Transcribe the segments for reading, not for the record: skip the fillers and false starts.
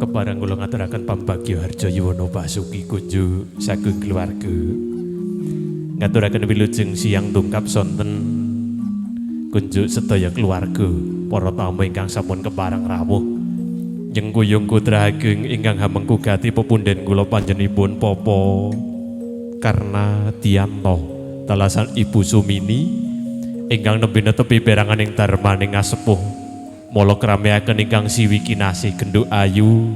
Kepareng kula ngaturaken pambagya harja yuwana basuki kunjuk sagung keluarga. Ngaturaken wilujeng siang dongkap sonten kunjuk sedaya keluarga para tamu ingkang sampun kepareng rawuh. Nyengkuyung putra ageng ingkang hamengku gati pepunden kula panjenenganipun Popo Karna Dianto talasan Ibu Sumini ingkang nembe netepi peranganing darmaning ngasepuh mala krameaken ingkang siwi kinasih genduk ayu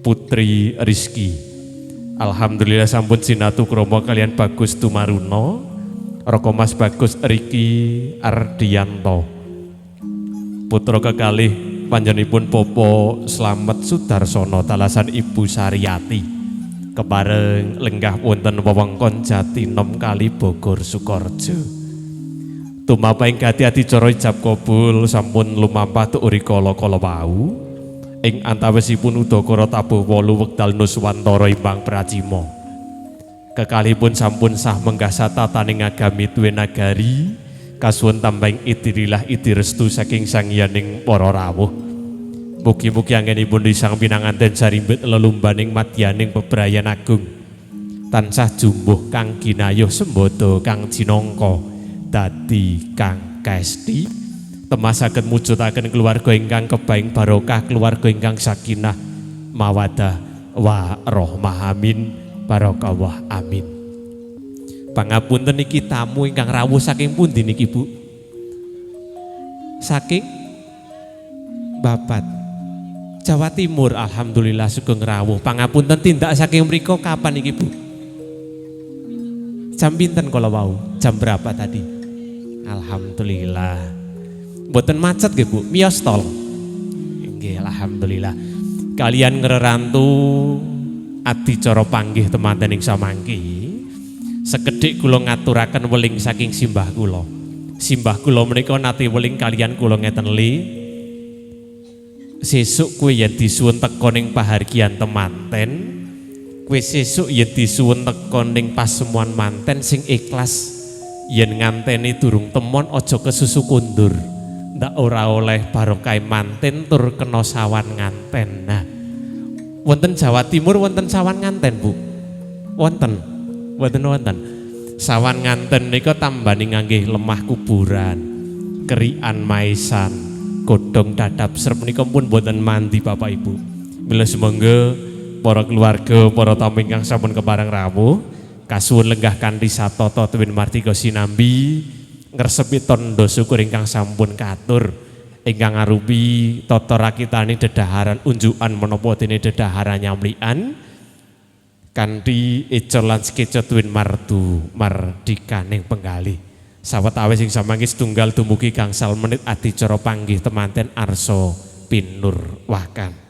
Putri Rizky. Alhamdulillah sampun sinatu krama kalian Bagus Tumaruna, Raka Mas Bagus Riki Ardianto. Putra kekalih panjenenganipun Popo Slamet Sudarsono talasan Ibu Saryati. Kepareng lenggah wonten wewengkon Jatinom Kali Bogor Sukorejo. Tumapah ing gati adicara ijab kabul sampun lumampah tuuri kala-kala wau. Ing antawisipun udakara tabuh 8 wekdal nuswantara imbang pracima. Kekalihipun sampun sah menggah satataning agami tuwin nagari kasuwun tambahing idirilah idi restu saking sangyaning para rawuh. Mugi-mugi anggenipun risang pinanganten sarimbit lelumbaning madyaning bebrayan agung. Tansah jumbuh kang ginayuh sembada kang jinangka dadi kang kaesti temah saged mujudaken keluarga ingkang kebaing barokah, keluarga ingkang sakinah mawadah warahmah, amin barakallah amin. Pangapunten niki tamu ingkang rawuh saking pundi niki Bu? Saking Babat Jawa Timur, alhamdulillah sugeng rawuh. Pangapunten tindak saking mriku kapan niki Bu? Jam pinten kala wau? Jam berapa tadi? Alhamdulillah. Mboten macet nggih Bu, miyos tol. Nggih, alhamdulillah. Kalian ngrerantu adicara panggih temanten ing samangki. Sekedhik kula ngaturaken weling saking simbah kula. Simbah kula menika nate weling kalian kula ngeten li. Sesuk kowe yen disuwun teka ning pahargyan temanten, kowe sesuk yen disuwun teka ning pasemuan manten sing ikhlas. Yen nganteni durung temon aja kesusu kondur. Ndak ora oleh barokah manten tur kena sawan nganten. Nah, wonten Jawa Timur wonten sawan nganten, Bu? Wonten. Wonten wonten. Sawan nganten nika tambani ngangge lemah kuburan, kerian maesan, godhong dadap serep nika pun boten mandi Bapak Ibu. Mila sumangga para keluarga, para tamu ingkang sampun kepareng rawuh, kasuwun lenggah kanthi satata tuwin martika sinambi ngresepi tandha syukur ingkang sampun katur ingkang arupi tata rakitane dedaharan unjukan menapa dene dedaharan nyamlikan kanthi eca lan sekeca tuwin mardu mardikaning penggalih. Sawetawis ing samangke setunggal dumugi gangsal menit adicara panggih temanten arsa pinurwakan.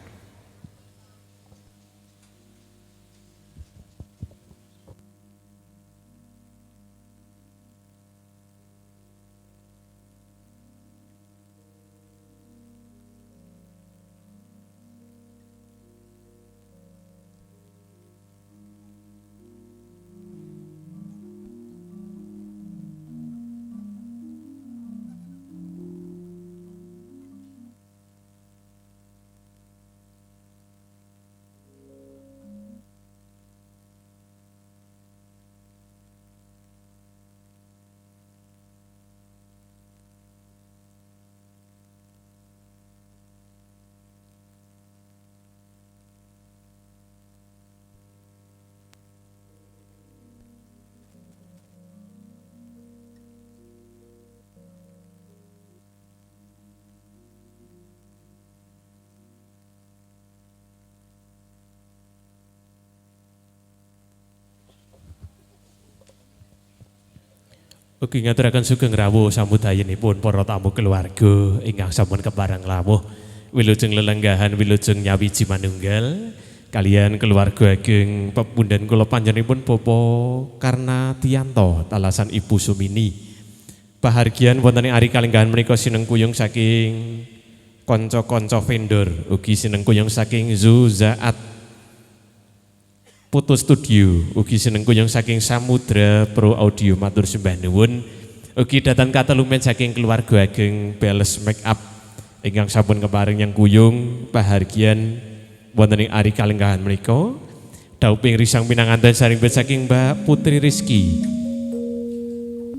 Ugi ngaturaken sugeng rawuh samudayanipun para tamu keluarga ingkang sampun kepareng rawuh. Wilujeng lelenggahan, wilujeng nyawiji manunggal kalian keluarga ageng pepunden kula panjenenganipun Bapak Karna Dianto talasan Ibu Sumini. Pahargyan wonten ing ari kalenggahan menika sinengkuyung saking kanca-kanca vendor, ugi sinengkuyung saking Zuzaat Foto Studio, ugi sinengkuyung saking Samudra Pro Audio, matur sembah nuwun. Ugi datan katelumen saking keluarga ageng Bales Make Up ingkang sampun kepareng nyengkuyung pahargyan wonten ing ari kalenggahan menika. Dauping risang pinanganten saring saking Mbak Putri Rizky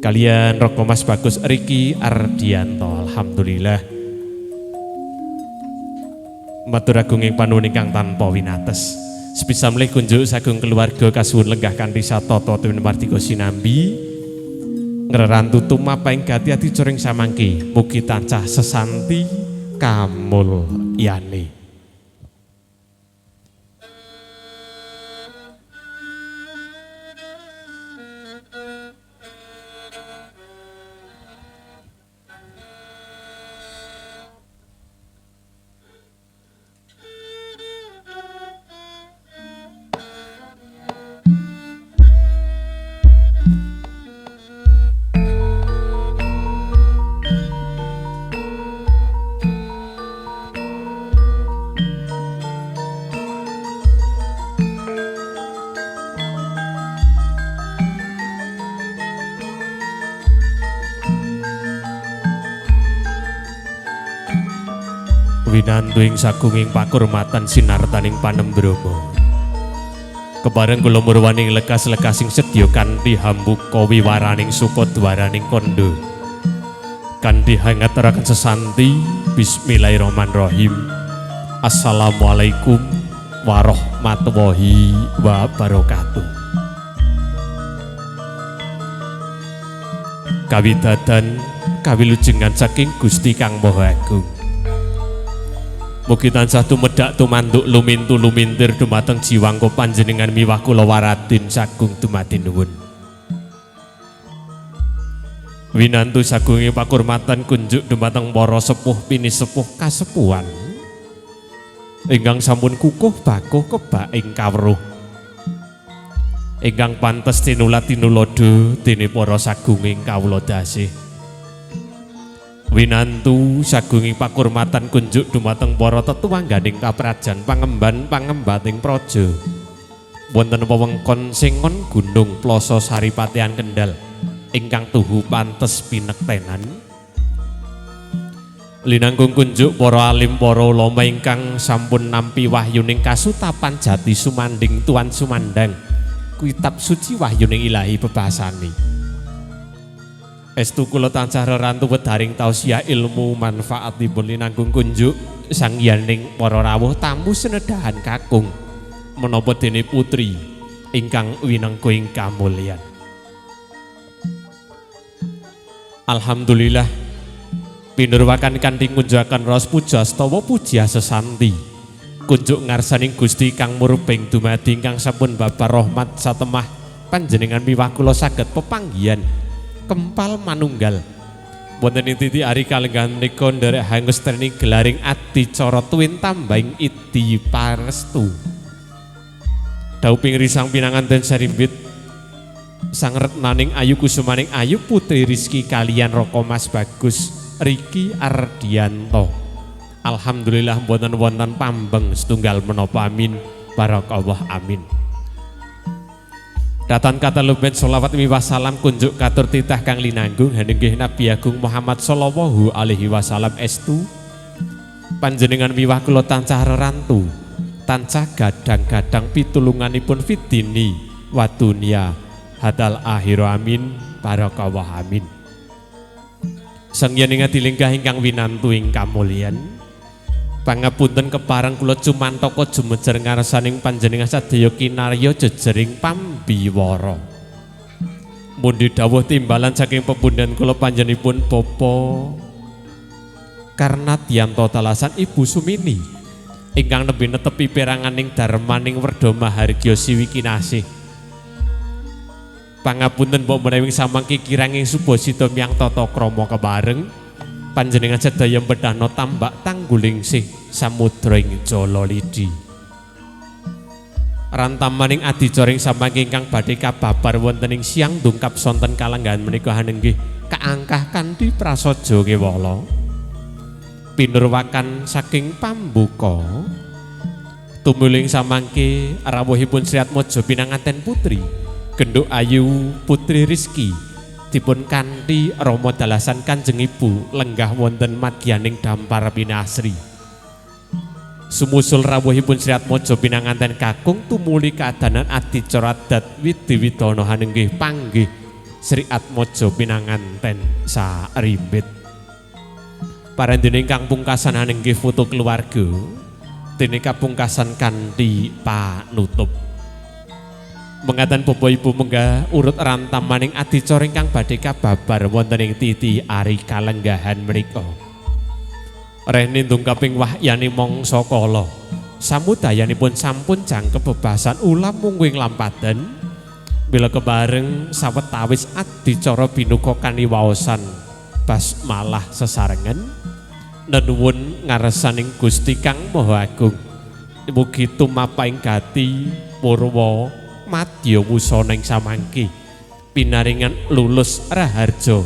kalian Roko Mas Bagus Riki Ardianto. Alhamdulillah. Matur agung ing panuwun ingkang tanpa winates. Sepisan malih kunjuk sagung keluarga kasuwun lenggah kanthi satata tuwin mardika sinambi ngrerantu tumapa ing gati ati curing samangke mugi tansah sesanti kamulyane. Winantu ing sagunging pakurmatan sinartaning panembrama. Kepareng kula murwaning lekas-lekasing sedya kanthi hambuka wiwaraning sukadwaraning kandha. Kanthi hangaturaken sesanti bismillahirrahmanirrahim. Assalamualaikum warahmatullahi wabarakatuh. Kawidadan kawilujengan saking Gusti Kang Maha Agung. Mugi tansah tumedhak tumanduk lumintu lumintir dumateng jiwangko panjenengan miwah kula waradin sagung dumadi nuwun. Winantu sagunge pakurmatan kunjuk dumateng para sepuh pinisepuh kasepuhan ingkang sampun kukuh bakuh kebak ing kawruh, ingkang pantes tinulat tinulodo dene para sagunging kawula dasih. Winantu sagunging pakurmatan kunjuk dumateng para tetuwangganing kaprajan pangemban pangembating praja wonten wewengkon Sengon Gunung Ploso Saripatean Kendal ingkang tuhu pantes pinektenan. Linangkung kunjuk para alim para ulama ingkang sampun nampi wahyuning kasutapan jati sumanding tuan sumandang kitab suci wahyuning ilahi bebasani. Estu kula tansah rerantu wedaring tausiah ilmu manfaatipun linangkung kunjuk sangyaning para rawuh tamu senedahan kakung menapa dene putri ingkang winengku ing kamulyan. Alhamdulillah pinurwakan kanthi ngunjukaken raos puja astawa puji sesanti kunjuk ngarsaning Gusti kang murbeng dumadi ingkang sampun babar rahmat satemah panjenengan miwah kula saged pepanggihan kempal manunggal wonten ing titi ari kalenggahan menika nderek hangesteni gelaring adicara tuwin tambahing idi parestu. Dauping risang pinanganten sarimbit sang retnaning ayu kusumaning ayu Putri Rizky kalian Roko Mas Bagus Riki Ardianto. Alhamdulillah wonten wonten pambeng setunggal menapa amin barakallah amin. Datan kata lumen sholawat miwah salam kunjuk katur titah kang linanggung hanenggih Nabi Agung Muhammad sallallahu alaihi wasallam estu panjenengan miwah kula tansah rerantu tansah gadang-gadang pitulunganipun fidini wa dunya hadal akhir amin barakallah amin. Sangyening adilingkah ingkang winantu ing kamulyan pangapunten kepareng kula cumantaka jumejer ngarsaning panjenengan sadaya kinarya jejering pambiwara. Mundi dawuh timbalan saking pepundhen kula panjenenganipun Bapak Karnadianto Talasan Ibu Sumini ingkang nembe netepi peranganing darmaning Werda Mahargya Siwi Kinasih. Pangapunten mbok menawi samangke kiranging subasita miyang tata krama kepareng panjenengan sedaya mbedhahna tambak tanggulingsih samudra ing jala lidi. Rantamaning adicara ing samangke ingkang badhe kababar wonten ing siang dungkap sonten kalenggahan menika hanenggih kaangkah kanthi prasaja kewala. Pinurwakan saking pambuka tumuling samangke rawuhipun Sri Atmaja pinanganten putri Genduk Ayu Putri Rizky dipun kanthi rama dalasan Kanjeng Ibu lenggah wonten madyaning dampar pinasri. Sumusul rawuhipun Sri Atmaja pinanganten kakung tumuli kaadanan adicara adat widi widana hanenggih panggih Sri Atmaja pinanganten sarimbit. Parandene ingkang pungkasan hanenggih foto keluarga dene kapungkasan kanthi panutup. Mengaten Bapak Ibu menggah urut rantamaning adicara ingkang badhe kababar wonten ing titi ari kalenggahan menika. Reh nindung kaping wahyane mangsa kala. Samudayanipun sampun jangkep bebasan ulam mungguing lampadan. Mila kebareng sawetawis adicara binuka kaniwaosan basmalah sesarengan nenuwun ngarsaning Gusti Kang Maha Agung. Mugi tumapaing gati purwa madya wusana ing samangke pinaringan lulus raharja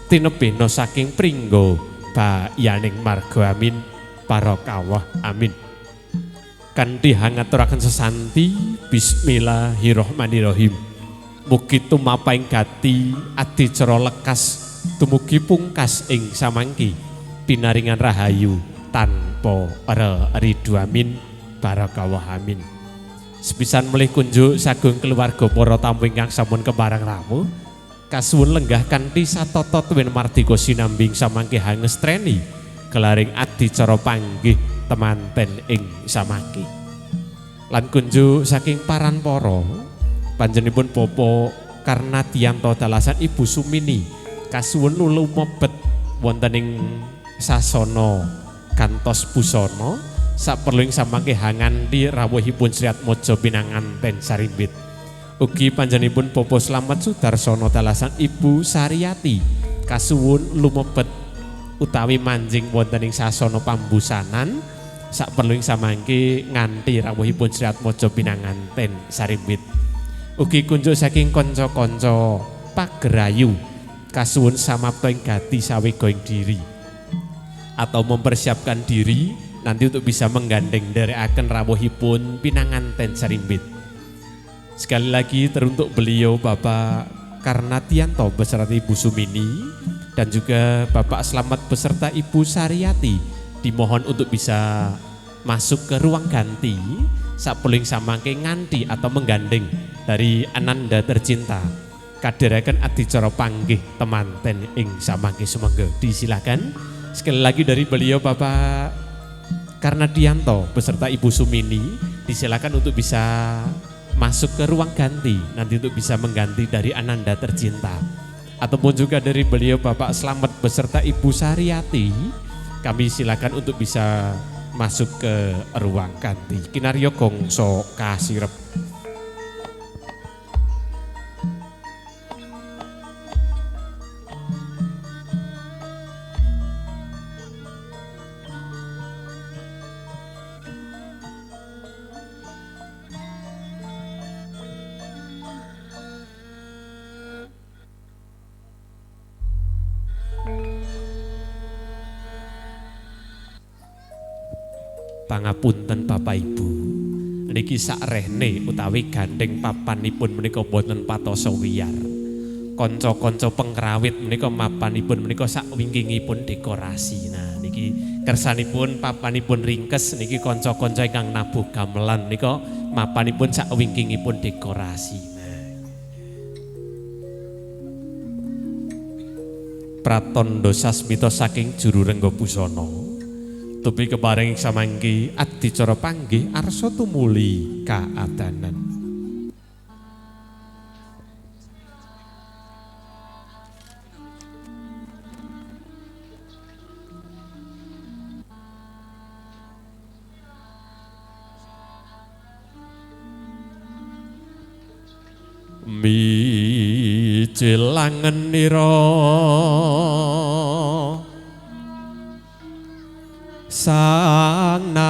tinebihna saking pringga bayaning marga amin barokawah amin. Kanthi hangaturaken sesanti bismillahirrahmanirrahim. Mugi tumapaing gati adicara lekas dumugi pungkas ing samangke pinaringan rahayu tanpa ridu amin barokawah amin. Sepisan melih kunjuk sagung keluarga para tamu ingkang sampun kepareng rawuh kasuwun lenggah kanthi satata tuwin mardika sinambing samangke hangestreni gelaring adicara panggih temanten ing samangke. Lan kunjuk saking paranpara panjenenganipun Bapak Karnadianto dalasan Ibu Sumini kasuwun lumebet wonten ing sasana kantos busana saperlu ing samangke hanganti rawuhipun Sri Atmaja pinanganten sarimbit. Ugi panjenenganipun Bapak Slamet Sudarsono dalasan Ibu Sariyati kasuwun lumebet utawi manjing wonten ing sasana pambusanan saperlu ing samangke nganti rawuhipun Sri Atmaja pinanganten sarimbit. Ugi kunjuk saking kanca-kanca pagerayu kasuwun samapta ing gati sawega ing diri atau mempersiapkan diri nanti untuk bisa menggandeng nderekaken rawuhipun pinanganten sarimbit. Sekali lagi teruntuk beliau Bapak Karnadianto beserta Ibu Sumini dan juga Bapak Slamet beserta Ibu Sariyati dimohon untuk bisa masuk ke ruang ganti sapuling samangke nganti atau menggandeng dari ananda tercinta kadheraken adicara panggih temanten ing samangke sumangga. Disilakan sekali lagi dari beliau Bapak Karnadianto beserta Ibu Sumini disilakan untuk bisa masuk ke ruang ganti nanti untuk bisa mengganti dari ananda tercinta ataupun juga dari beliau Bapak Slamet beserta Ibu Sariyati kami silakan untuk bisa masuk ke ruang ganti. Kinaryo gongso kasirep. Pangapunten Bapak Ibu, niki sakrehne utawi gandeng papanipun menika boten patosa wiyar. Kanca-kanca pengrawit menika mapanipun menika sakwingkingipun dekorasi. Nah niki kersanipun papanipun ringkes niki kanca-kanca ingkang nabuh gamelan menika mapanipun sakwingkingipun dekorasi. Nah. Pratandha sasmita saking juru rengga busana. Tupi keparing samangki adicara panggih arsa tumuli kaadanan. Mijilangen nira sang nar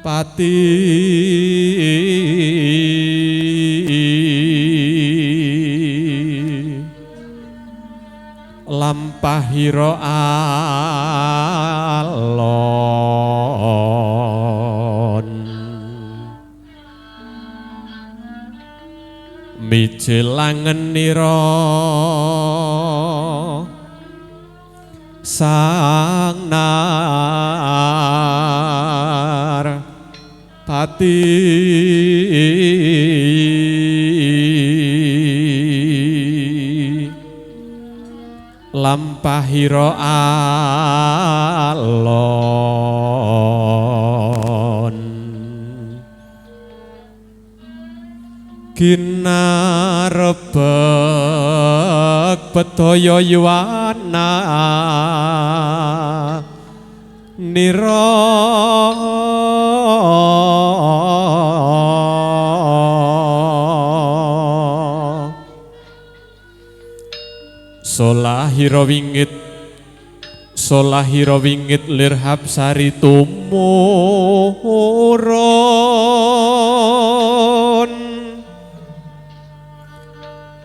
pati lampahira alon mijilangen nira Sang Narpati lampahira alon ginarebek bedaya yuwana nira solahira wingit lir hapsari tumurun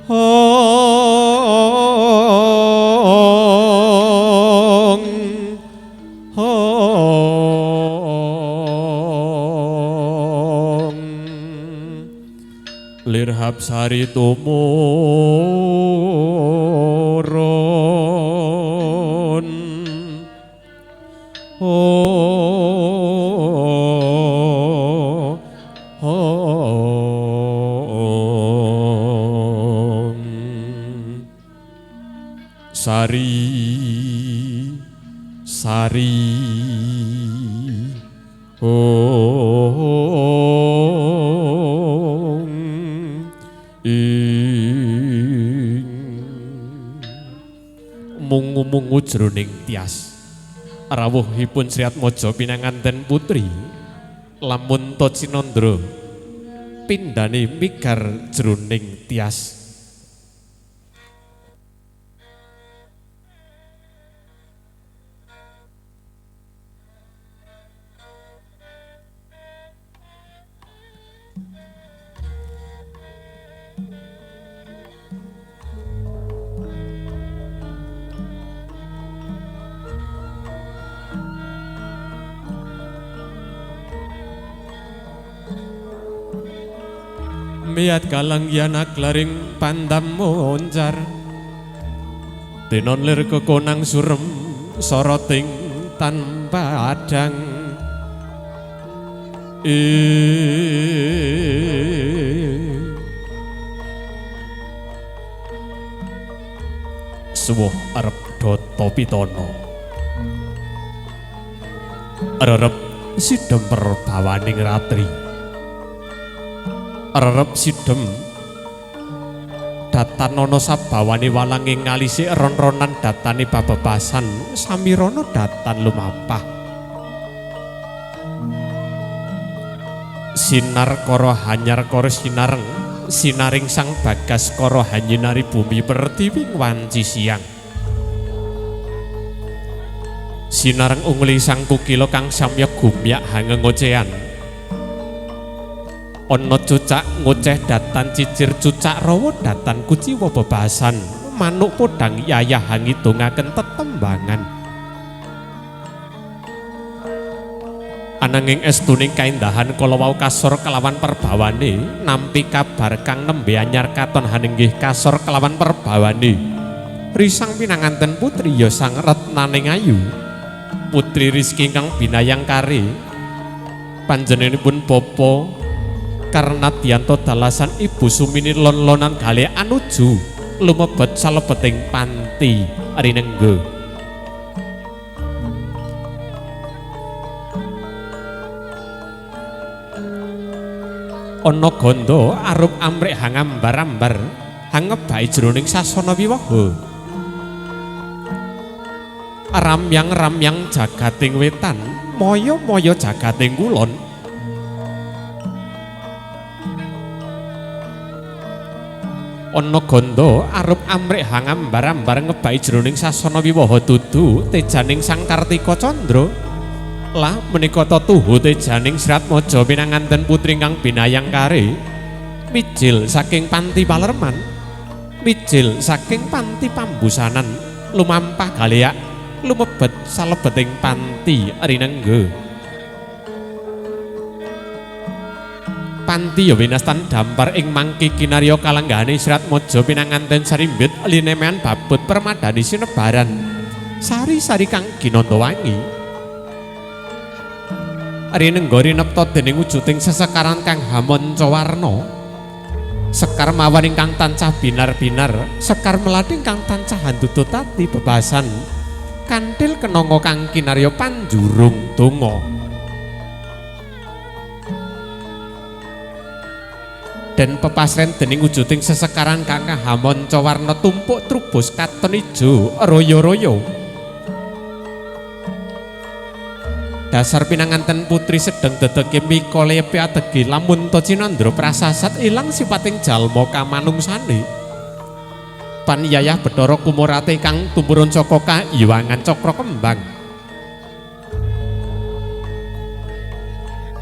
hong hong lir hapsari tumurun oh oh sari sari ong ing mungu-mungu jroning tias rawuhipun Sri Atmaja pinanganten putri lamun ta cinandra pindhane migar jroning tias. Miat galang yana glaring pandam moncar tenon lir kekonang surem soroting tanpa adang suwuh arep data pitana rerep sidhem perbawaning ratri rerep sidhem datan ana sabawane walange ngalisi ron-ronan datane babebasan samirana datan lumampah sinar kara hanyar kara sinareng sinaring sang bagas kara hanyinari bumi pertiwi wanci siang sinareng ungli sang kukila kang samya gumyak hangengocean ana cucak ngoceh datan cicir cucak rawa datan kuciwa bebasan manuk podang yayah ngidungaken tetembangan ananging estuning kaendahan kala wau kasor kelawan perbawane nampi kabar kang nembe anyar katon haninggih kasor kelawan perbawane risang pinanganten putri ya sang retnaning ayu putri Rizky ingkang binayang kare panjenenganipun bapa karena dianto dalasan ibu Sumini lon-lonan gale anuju lumebet salebeting panti rinengga. Ana gandha arup amrih hangambar-ambar hangebai jroning sasana wiwaha. Ramyang-ramyang jagating wetan, moyo-moyo jagating kulon. Ana gandha arup amrih hangambar-ambar ngebai jroning sasana wiwaha dudu tejaning Sang Kartika Candra. Lah menika tetuhu tejaning Sri Atmaja pinanganten putri ingkang binayang kare mijil saking panti palerman, mijil saking panti pambusanan lumampah galeak lumebet salebeting panti rinengga. Panti ya winastan dampar ing mangki kinarya kalenggahane Sri Atmaja pinanganten sarimbit linemean babut permadani sinebaran. Sari-sari kang ginanda wangi. Rinengga rinepta dening wujuding sesekaran kang hamanca warna. Sekar mawar ingkang tansah binar-binar, sekar melati ingkang tansah handutut ati bebasan. Kanthil kenanga kang kinarya panjurung donga. Den pepasren dening wujuding sesekaran kang kahamanca warna tumpuk trubus katon ijo royo-royo. Dasar pinanganten putri sedeng dedege mika lepe adegi lamun ta cinandra prasasat ilang sipating jalma kamanungsane. Paniyayah Bathara Kumurate kang tumurun saka kayiwangan cakra kembang.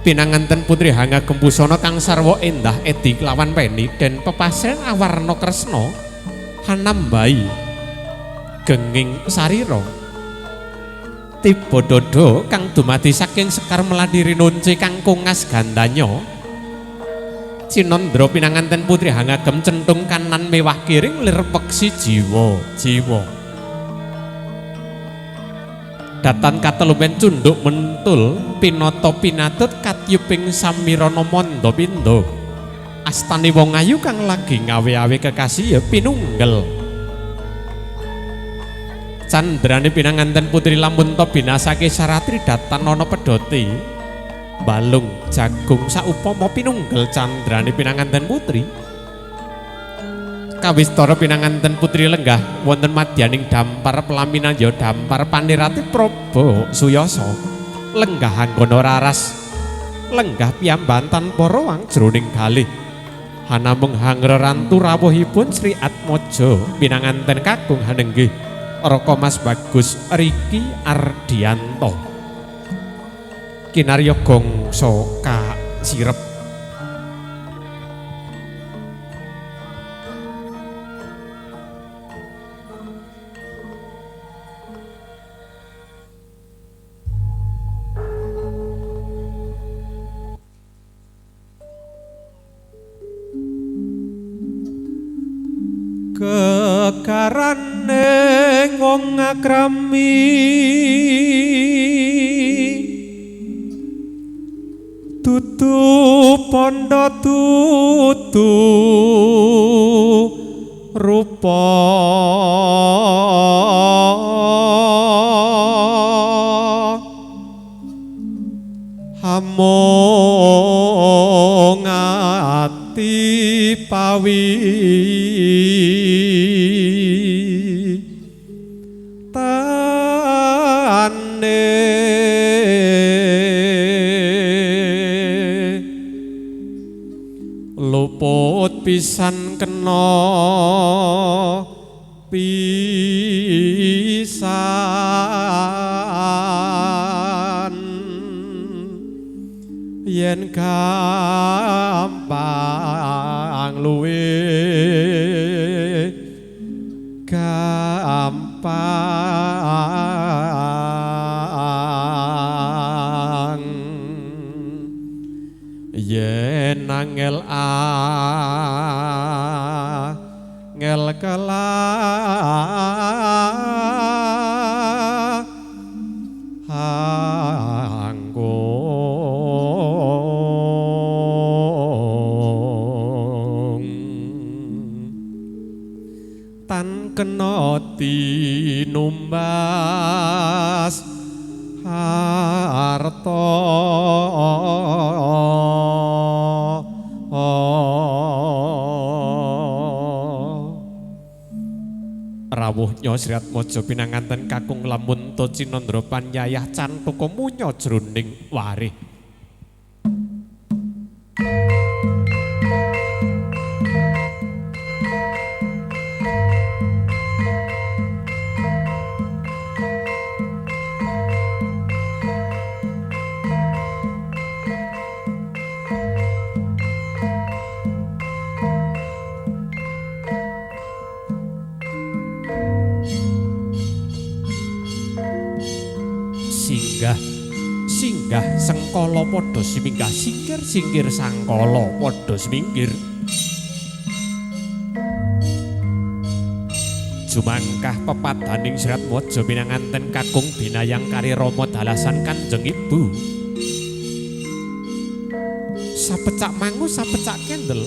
Pinanganten putri hangagem busana kang sarwa endah edi kelawan weni den pepasren awarna kresna hanambahi genging sarira. Tiba dada kang dumadi saking sekar melati rinunci kang kongas gandanya. Cinandra pinanganten putri hangagem centung kanan mewah kiring lir peksi jiwa jiwa. Datan katelumen cunduk mentul pinata pinatut katyuping samirana manda pindha. Astane wong ayu kang lagi ngawe-awe kekasih ya pinunggel. Candrane pinanganten putri lamun ta binasake saratri datan ana pedhote. Balung jagung saupama pinunggel candrane pinanganten putri. Kawistara pinanganten putri lenggah wonten madyaning dampar pelaminan ya dampar panirati Praba Suyasa. Lenggah anggana raras, lenggah piyamban tanpa rowang jroning galih. Hanamung hangrerantu rawuhipun Sri Atmaja pinanganten kakung hanenggih Raka Mas Bagus Riki Ardianto. Kinarya gongso kasirep. Kekarane wong akrami tutu pondo tutu rupa hamong ati pawi luput pisan kena pisan yen gampang luwe gampang yen angel angel kelah anggung tan kena tinumbas harta. Rawuhnya Sri Atmaja pinanganten kakung lamun ta cinandra panyayah cantaka munya jroning warih. Singgah sengkala padha siminggah singkir singkir sangkala padha simingkir. Jumangkah pepadaning Sriatmaja pinanganten kakung binayang kari Rama dalasan Kanjeng Ibu. Sapecak mangu sapecak kendel,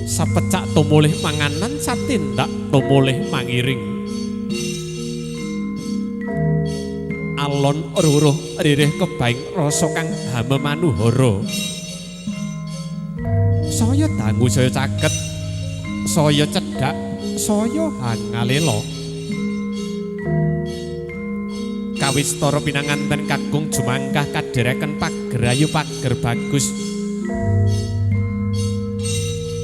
sapecak tumulih manganan satindak tumulih mangiring. Alon ruruh ririh kebaing rasa kang hamemanuhara. Saya dangu saya caket, saya cedhak, saya hangalela. Kawistara pinanganten kakung jumangkah kadhereken pager ayu pager bagus.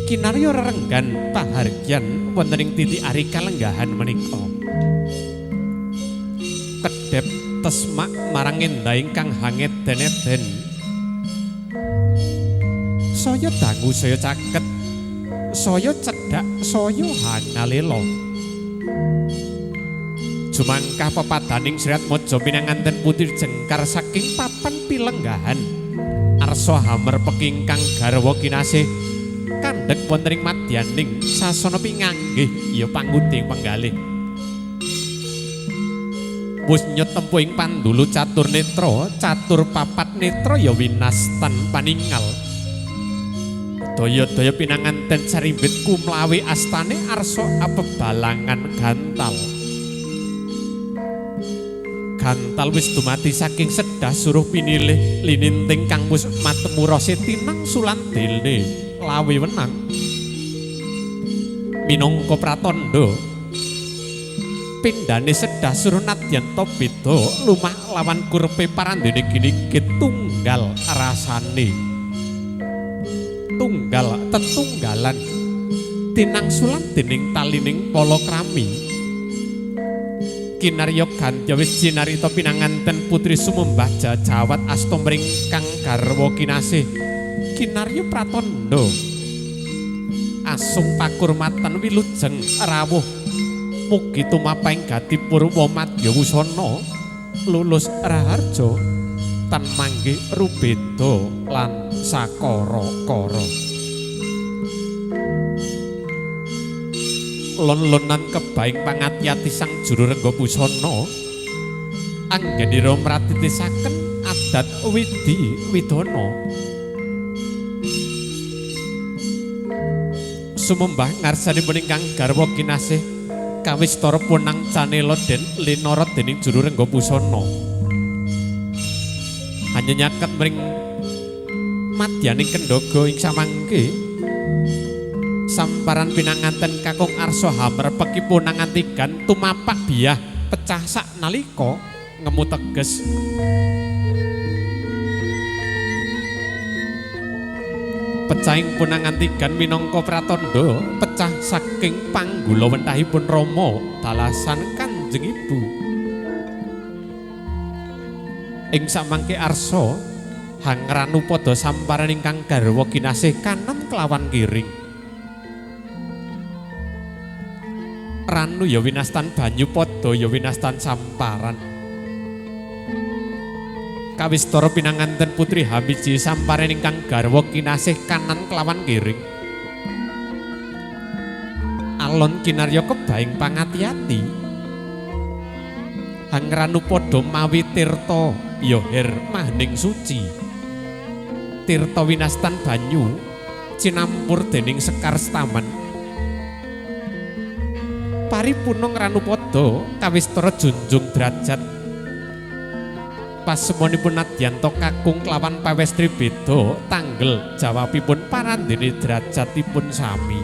Kinarya rerenggan pahargyan wonten ing titi ari kalenggahan menika. Kedhep tesmak marang endah ingkang hangeden-eden. Saya dangu saya caket, saya cedhak, saya hangalela. Jumangkah pepadaning Sriatmaja pinanganten putri jengkar saking papan pilenggahan. Arsa hamerpek ingkang garwa kinasih kandhek wonten ing madyaning sasana pinganggih ya panguding penggalih. Wus nyetempu ing pandulu catur netra, catur papat netra ya winastan paningal. Daya-daya pinanganten sarimbit kumlawi astane arsa apebalangan gantal. Gantal wis dumati saking sedah suruh pinilih lininting kang wis matemu rase tinang sulan dene lawe wenang. Minangka pratandha pindhane sedah suruh nadyan ta beda lumah lawan kurepe parandene ginigit tunggal rasane. Tunggal tetunggalan tinang sulan dening talining palakrami. Kinarya gantya wis cinarita pinanganten putri sumembah jajawat asta mring kang garwa kinasih. Kinarya pratandha asung pakurmatan wilujeng rawuh mugi tumapaing gati purwa madya wusana lulus raharja tan manggih rubeda lan sakara-kara. Lon-lonan kebaing pangati-ati sang juru rengga busana anggenira mratitisaken adat widi widana. Sumembah ngarsanipun ingkang garwa kinasih kawistara punang canela den linara dening juru rengga busana. Hanya nyaket mring madyaning kendhaga ing samangke samparan pinanganten kakung arsa hamrepekipun nangantigan tumapak biyah pecah sak nalika ngemu teges. Pecahing punangantigan minangka pratandha pecah saking panggula wentahipun Rama dalasan Kanjeng Ibu. Ing samangke arsa hangranu padha samparan ingkang garwa kinasih kanan kelawan kiring. Ranu ya winastan banyu padha ya winastan samparan. Kawistara pinanganten putri Hamiji samparan ingkang garwa kinasih kanan kelawan kiring. Alon kinarya kebaing pangati-ati. Hangranu padha mawi tirta ya her mahening suci. Tirta winastan banyu cinampur dening sekar setaman. Paripurna ngranu padha kawistara junjung derajat. Pasemonipun nadyanta kakung kelawan pawestri beda tanggel jawabipun parandene derajatipun sami.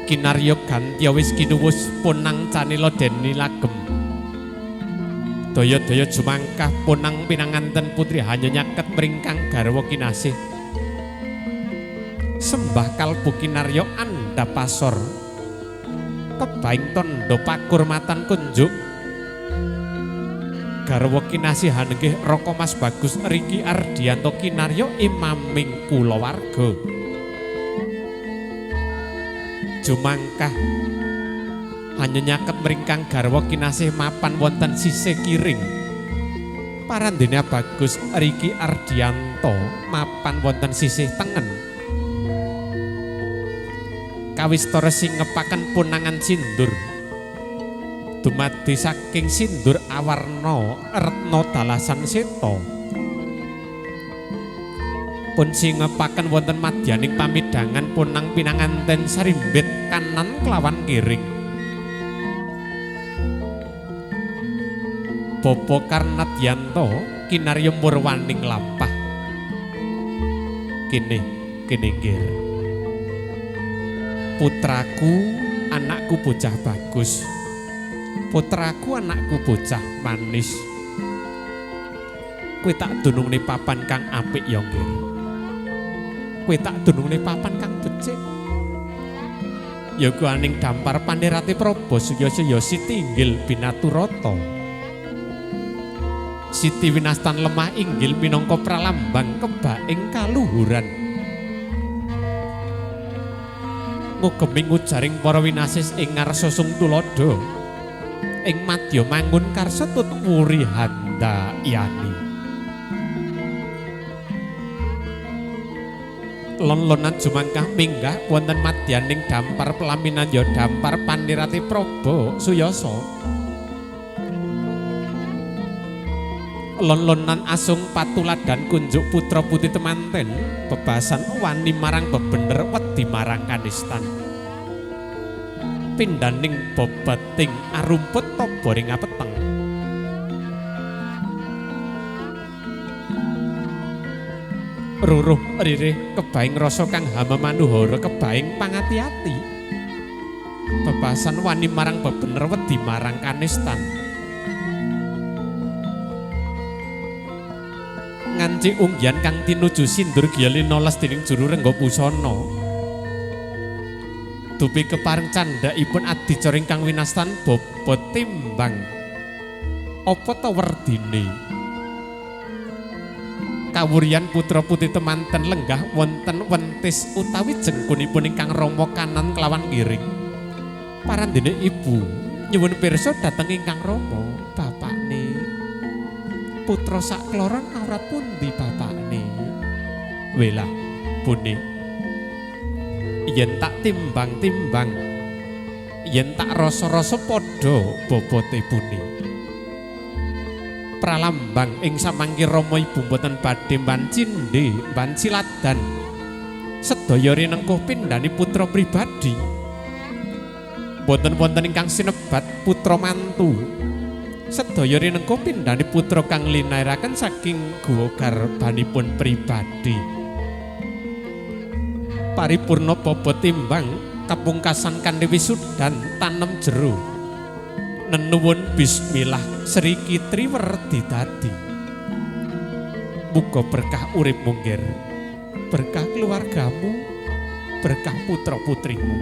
Kinarya gantya wis kinuwus punang canela den nilagem. Daya-daya jumangkah punang pinanganten putri hanya nyaket mring kang garwa kinasih. Sembah kalbu kinarya andhap pasor. Kebaing tandha pakurmatan kunjuk. Garwa kinasih hanenggih Raka Mas Bagus Riki Ardianto kinarya imaming kulawarga. Jumangkah hanya nyaket mring kang garwa kinasih mapan wonten sisih kiring. Parandene Bagus Riki Ardianto mapan wonten sisih tengen. Kawistara singepaken punangan sindur. Dumadi saking sindur awarna retna dalasan seta. Pun singepaken wonten madyaning pamidhangan punang pinanganten sarimbit kanan kelawan kiring. Bapa Karnadyanto kinarya murwaning lampah. Kene kiningkir. Putraku anakku bocah bagus. Putraku anakku bocah manis. Kowe tak dunungne papan kang apik ya nggih. Kowe tak dunungne papan kang becik. Ya kuwi aning dampar panirate Praba Suyasa ya sitinggil binaturata. Siti winastan lemah inggil minangka pralambang kebaing kaluhuran. Ngugemi ngujaring para winasis ing ngarsa sung tuladha. Ing madya mangun karsa tut wuri handayani. Lon-lonan jumangkah minggah wonten madyaning dampar pelaminan ya dampar panirate Praba Suyasa. Lon-lonan asung patuladan kunjuk putra putri temanten bebasan wani marang bebener wedi marang kanistan. Pindhaning bobeting arumput taba ring apeteng. Ruruh ririh kebaing rasa kang hama manuhara kebaing pangati-ati. Bebasan wani marang bebener wedi marang kanistan. Nganci unggian kang tinuju sindur giya linoles dening juru rengga pusana. Dupi kepareng candhakipun adicara ingkang winastan bobot timbang. Apa ta werdine? Kawuryan putra putri temanten lenggah wonten wentis utawi jengkunipun ingkang rama kanan kelawan kiring. Parandene ibu nyuwun pirsa dhateng ingkang rama, bapakne. Putra sakloron awrat pundi bapakne? Welah bune. Yen tak timbang-timbang, yen tak rasa-rasa padha bobote bune. Pralambang ing samangke rama ibu mboten badhe mbancindhe, mbanciladan. Sedaya rinengkuh pindhani putra pribadi. Mboten wonten ingkang sinebat putra mantu. Sedaya rinengkuh pindhani putra kang linairaken saking guwa garbanipun pribadi. Paripurna bobot timbang kapungkasan kanthi wisudan tanem jero. Nenuwun bismillah Sri Kitri werdi dadi. Muga berkah uripmu nggir, berkah keluargamu, berkah putra putrimu.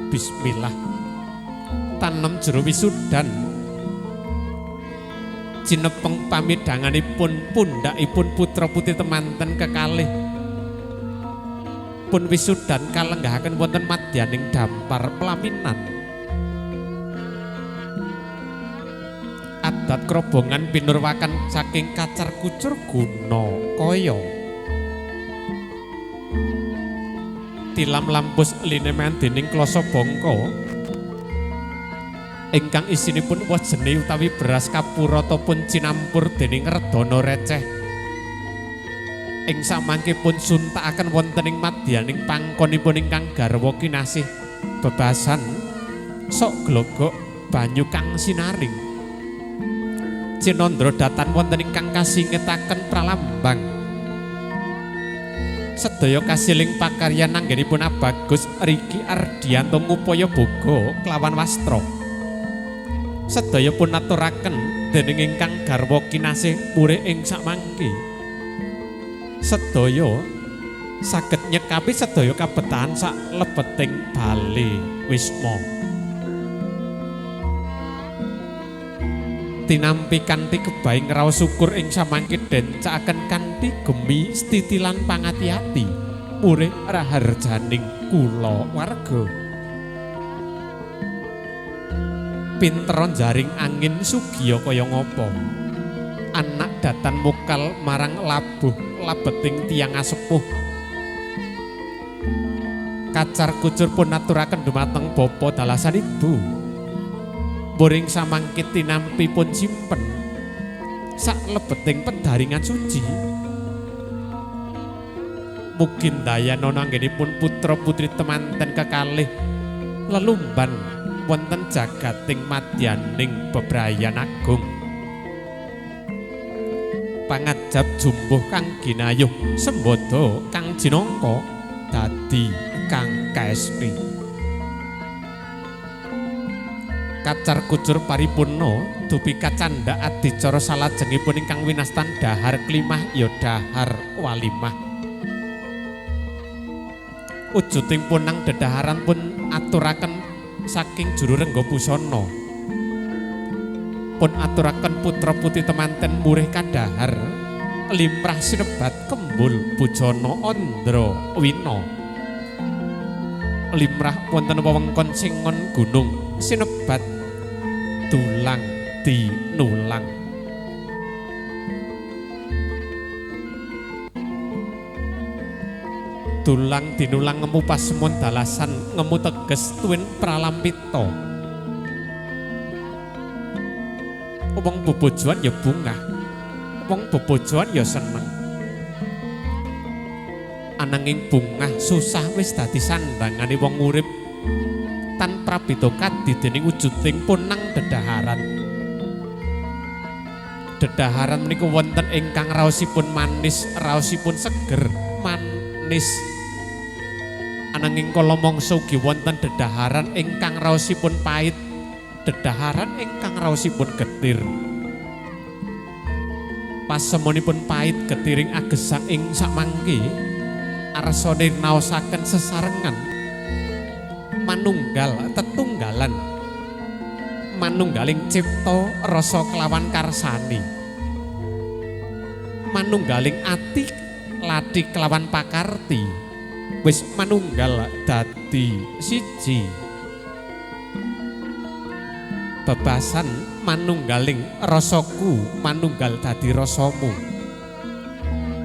Bismillah. Tanem jero wisudan. Cinepeng pamidhanganipun pundhakipun putra putri temanten kekalih. Pun wisudan kalenggahaken wonten madyaning dampar pelaminan. Adat krobongan pinurwakan saking kacar kucur guna kaya. Tilam lampus lineman dening klasa bangka ingkang isinipun wejene utawi beras kapurata pun cinampur dening redana receh. Ing samangke pun suntakaken wonten ing madyaning pangkonipun ingkang garwa kinasih bebasan sok glogok banyu kang sinaring. Cinandra datan wonten ingkang kasingetaken pralambang. Sedaya kasiling pakaryan anggenipun Abagus Riki Ardianto ngupaya boga kelawan wastra. Sedaya pun aturaken dening ingkang garwa kinasih murih ing samangke. Sedaya saged nyekapi sedaya kabetahan sak lebeting bale wisma. Tinampi kanthi kebaing raos syukur ing samangke den cakaken kanthi gemi stitilan pangati-ati murih raharjaning kula warga. Pinter jaring angin sugiya kaya ngapa? Anak datan mokal marang labuh labeting tiyang asepuh. Kacar kucur pun aturaken dumateng bapa dalasan ibu. Boring samangke tinampi pun simpen sak lebeting pedaringan suci. Mugi ndayana anggenipun putra putri temanten kekalih lelumban wonten jagating madyaning bebrayan agung. Pangajap jumbuh kang ginayuh sembada kang jinangka dadi kang kaesti. Kacar kucur paripurna dupi kacandhak adicara salajengipun ingkang winastan dahar klimah ya dahar walimah. Wujuding punang dedaharan pun aturaken saking juru rengga busana. Pun aturaken putra putri temanten murih kadahar limrah sinebat kembul bujana andra wina. Limrah wonten wewengkon Singon gunung sinebat dulang dinulang. Dulang dinulang ngemu pasemon dalasan ngemu teges tuwin pralampita. Wong bebojoan ya bungah, wong bebojoan ya seneng. Ananging bungah susah wis dadi sandangane wong urip tan prabeda kadi dening wujuding punang dedaharan. Dedaharan menika wonten ingkang raosipun manis, raosipun seger, manis. Ananging kala mangsa ugi wonten dedaharan ingkang raosipun pait, dedaharan ingkang raosipun getir. Pasemonipun pait getiring agesang ing samangke arsane naosaken sesarengan manunggal tetunggalan manunggaling cipta rasa kelawan karsani, manunggaling ati lati kelawan pakarti, wis manunggal dadi siji. Bebasan manunggaling rasaku manunggal dadi rasamu,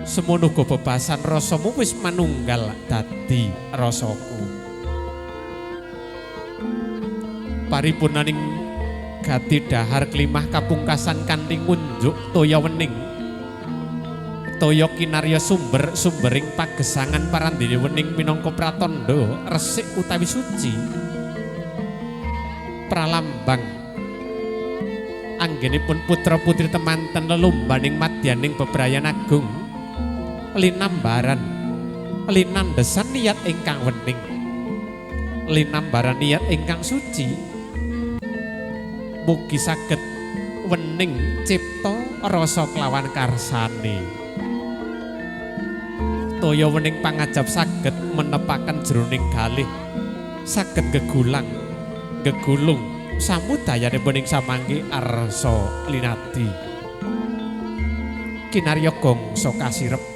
semono uga bebasan rasamu wis manunggal dadi rasaku. Paripurnaning gati dahar klimah kapungkasan kanthi ngunjuk toya wening, toya kinarya sumber sumbering pagesangan parandene wening minangka pratandha resik utawi suci, pralambang anggenipun putra putri temanten lelumbaning madyaning bebrayan agung, linambaran linandesan niat ingkang wening, linambaran niat ingkang suci. Mugi saged wening cipta rasa kelawan karsane. Toya wening pangajap saged menepaken jroning galih, saged gegulang gegulung samudayanipun ing samangke arsa linadi. Kinarya gongso kasirep.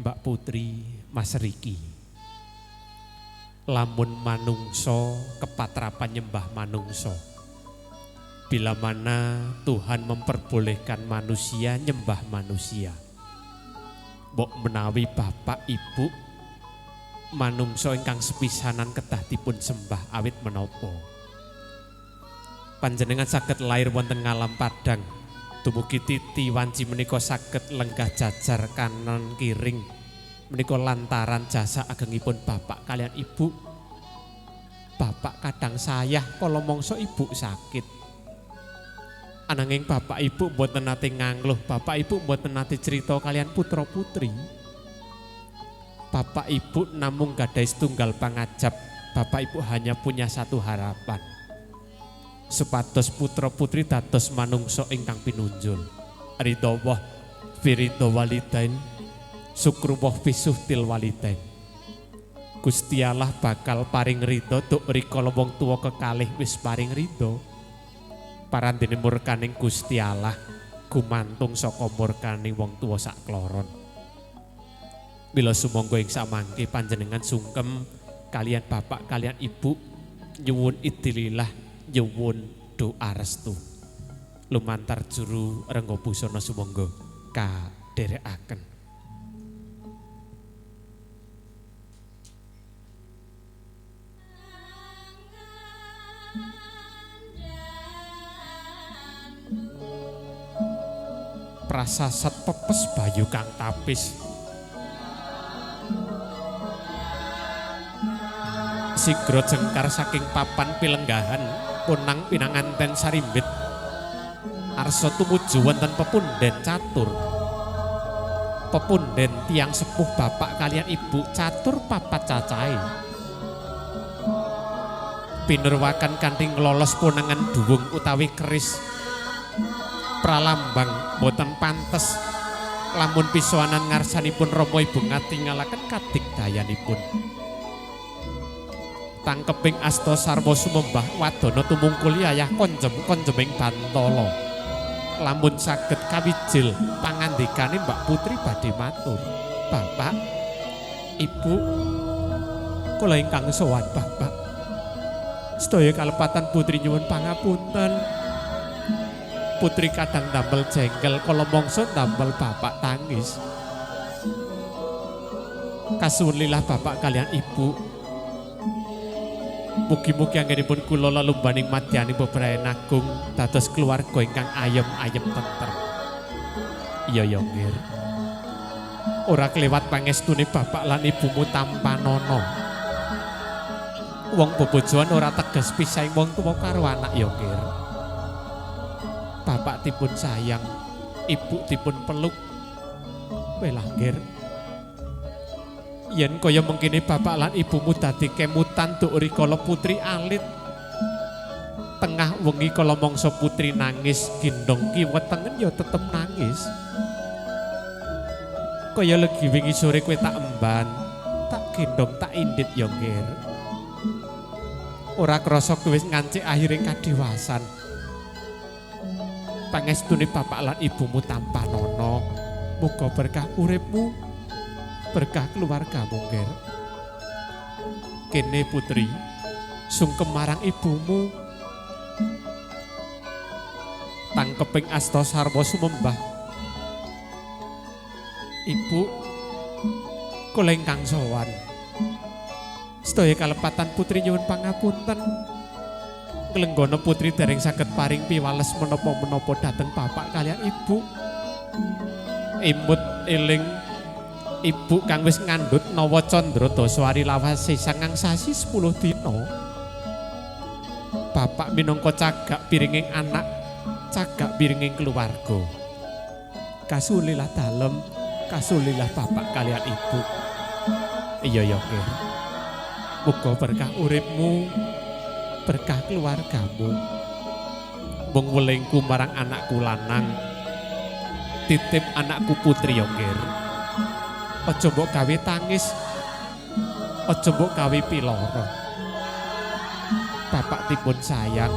Mbak Putri, Mas Riki, lamun manungso kepatrapan nyembah manungso. Bila mana Tuhan memperbolehkan manusia nyembah manusia, mbok menawi bapak ibu manungso ingkang sepisanan kedah dipun sembah awit menapa. Panjenengan saged lair wonten ngalam padang, dumugi titi wanci menika saged lenggah jajar kanan kiring menika lantaran jasa agengipun bapak kalian ibu. Bapak kadang sayah kala mangsa ibu sakit. Ananging bapak ibu mboten nate ngangluh, bapak ibu mboten nate cerita kalian putra putri. Bapak ibu namung gadhahi setunggal pangajap, bapak ibu hanya punya satu harapan, supados putra putri dados manungsa ingkang pinunjul. Ridho Allah fi ridho walidain, syukrullah fi suhtil walidain. Gusti Allah bakal paring ridho duk rikala wong tuwa kekalih wis paring ridho. Parandene murkaning Gusti Allah gumantung saka murkaning wong tuwa sakloron. Mila sumangga ing samangke panjenengan sungkem kalian bapak kalian ibu nyuwun idilillah, nyuwun doa restu. Lumantar juru rengga busana sumangga kadherekaken. Prasasat pepes bayu kang tapis, sigra jengkar saking papan pilenggahan punang pinanganten sarimbit arsa tumuju wonten pepunden catur. Pepunden tiyang sepuh bapak kalian ibu catur papat cacahe. Pinurwakan kanthi nglolos ponangan duwung utawi keris pralambang boten pantes lamun pisowanan ngarsanipun Rama Ibu ngatingalaken kadigdayanipun. Tangkeping asta sarwa sumembah wadana tumungkul yayah konjem-konjeming bantala. Lamun saged kawijil pangandikane Mbak Putri badhe matur, "Bapak, Ibu, kula ingkang sowan Bapak. Sedaya kalepatan putri nyuwun pangapunten. Putri kadang damel jengkel kala mangsa damel bapak tangis. Kasuwun lilah bapak kalian ibu. Mugi-mugi anggenipun kula lelumbaning madyaning bebrayan agung dados keluarga ingkang ayem-ayem tentrem." Iya ya nggih. Ora kelewat pangestune bapak lan ibumu tampanana. Wong bebojoan ora teges pisahing wong tuwa karo anak ya nggih. Bapak dipun sayang, ibu dipun peluk. Welah nggih. Yen kaya mengkene bapak lan ibumu dadi kemutan duk rikala putri alit. Tengah wengi kala mangsa putri nangis, gendong kiwa tengen ya tetep nangis. Kaya legi wingi sore kowe tak emban, tak gendong, tak indit ya nggih. Ora krasa kowe wis ngancik akhire kadewasan. Pangestune bapak lan ibumu tampanana. Muga berkah uripmu, berkah keluargamu nggih. Kene putri, sungkem marang ibumu. Tangkeping asta sarwa sumembah. Ibu, kula ingkang sowan. Sedaya kalepatan putri nyuwun pangapunten. Nglenggana putri dereng saged paring piwales menapa-menapa dhateng bapak kalian ibu. Imut eling ibu kang wis ngandhut Nawa Candra Daswari lawase 9 sasi 10 dina. Bapak minangka cagak piringing anak, cagak piringing keluarga. Kasulilah dalem, kasulilah bapak kalian ibu. Iya ya nggih. Muga berkah uripmu, berkah keluargamu. Mung welingku marang anakku lanang, titip anakku putri ya nggih. Aja mbok gawe tangis, aja mbok gawe piloro. Bapak dipun sayang,